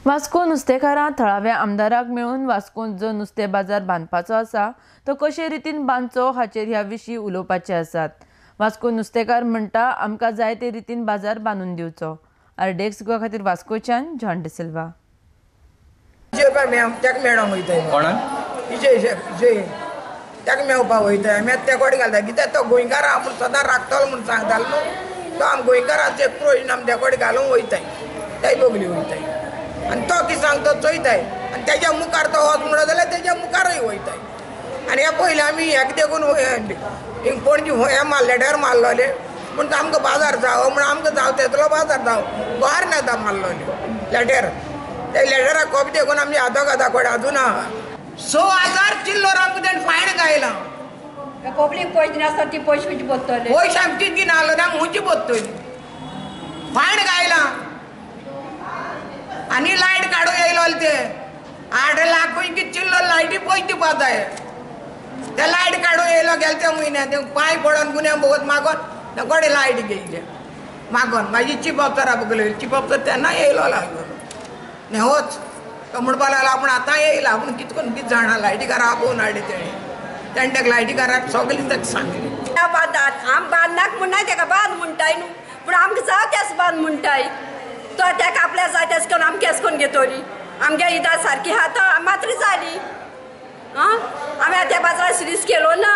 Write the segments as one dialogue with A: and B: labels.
A: वास्को नुस्तेकारां थळाव्या आमदाराक मेळून वास्कोंत जो नुस्तें बाजार बांदपाचो आसा तो कशे रितीन बांदचो हाचेर ह्या विशीं उलोवपाचे आसात. वास्को नुस्तेकार म्हणटा आमकां जाय ते रितीन बाजार बांदून दिवचो. आरडीएक्स गोवा खातीर वास्कोच्यान जॉन डिसिल्वा.
B: ताका मेळपा वयता आमी आतां त्या कडेन घालता कित्याक तो गोंयकारा आपूण सदां राखतलो म्हूण सांगतालो न्हू तो आम गोंयकाराचें प्रयोजन आमी त्या कडेन घालूंक वयताय तेय बगली वयताय आनी तो कितें सांगता चोयताय आनी तेज्या मुखार तो वच म्हणत जाल्यार तेज्या मुखारूय वयताय. आनी हे पयलीं आमी हेका देखून पणजी हे मारलेट्यार मारलोले पूण आमकां बाजार जावो म्हूण आमकां जावं तेतलो बाजार जावं गोवार नेता मारलोले लेटर ते लेटराक कॉपी देखून आमची आदोगादा कडेन अजून आहा. 6,000 चिल्लर आमकां तेणें फायन घायला.
C: पब्लीक पयशे नासता ती पयशे खंयचे भरतले?
B: पयशे आमचीच दिना आसलो आमी खंयची भरतली? फायन घायला आनी लायट काडूंक येयलो ते 8 लाख खंय कितें चिल्लर लायटी पयशे दिवपा जाय. ते लायट काडूंक येयलो गेले त्या म्हयन्याक ते पांय पडोन गुन्यांव भोगत मागोन कोडे लायट घेयले मागोन मागीर चीफ ऑफिसरा बगले चीफ ऑफिसर तेन्ना येयलो लागलो न्हेवच तो म्हणपाक लागलो आपूण आतां येयला आपूण कितें करून कितें जाणा लायटीकारां आपोवन हाडले तेणें तेणें ताका लायटीकाराक सगळें ताका सांगलें.
C: बांदात आम बांदनाक म्हणनाय तेका बांद म्हणटाय न्हू पूण आमकां जाय तेच बांद म्हणटाय तो तेका आपल्या जाय तेच करून आमकां केस करून घेतली आमगे ईदा सारकी आहा तो मात्र जाली आं आमी आतां त्या बाजारान सिरीस केलो ना.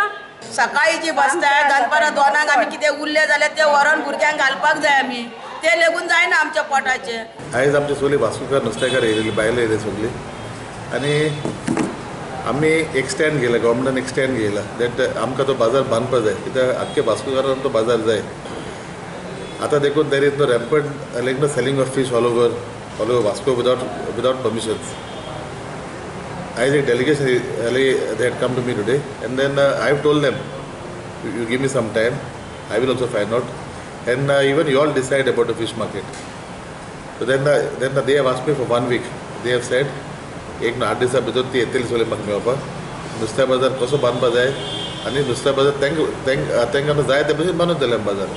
D: सकाळी जी बसता दनपारां 2 आमी कितें उरलें जाल्यार तें व्हरोन भुरग्यांक घालपाक जाय आमी ते लेगून जायना आमच्या पोटाचें.
E: आयज आमचे सगळी वास्कोकार नुस्तेकार येयलेली बायलां येयले सगळी आनी आमी एक स्टँड घेयला गव्हर्मेंटान एक स्टँड घेयला that आमकां तो बाजार बांदपा जाय कित्याक आख्खे वास्कोकारांक तो बाजार जाय. आतां देखून there is no rampant like no selling of fish all over Vasco without permissions. आयज एक delegation they had come to me today and then I have told them you give me some time I will also find out and even you all decide about the fish market. So then they have asked me for 1 week. They have said एक 8 दिसा भितर ती येतली सगळी म्हाका मेळपाक नुस्त्या बाजार कसो बांदपा जाय आनी नुस्त्या बाजार तांकां जाय ते भशेन बांदून दिले बाजार.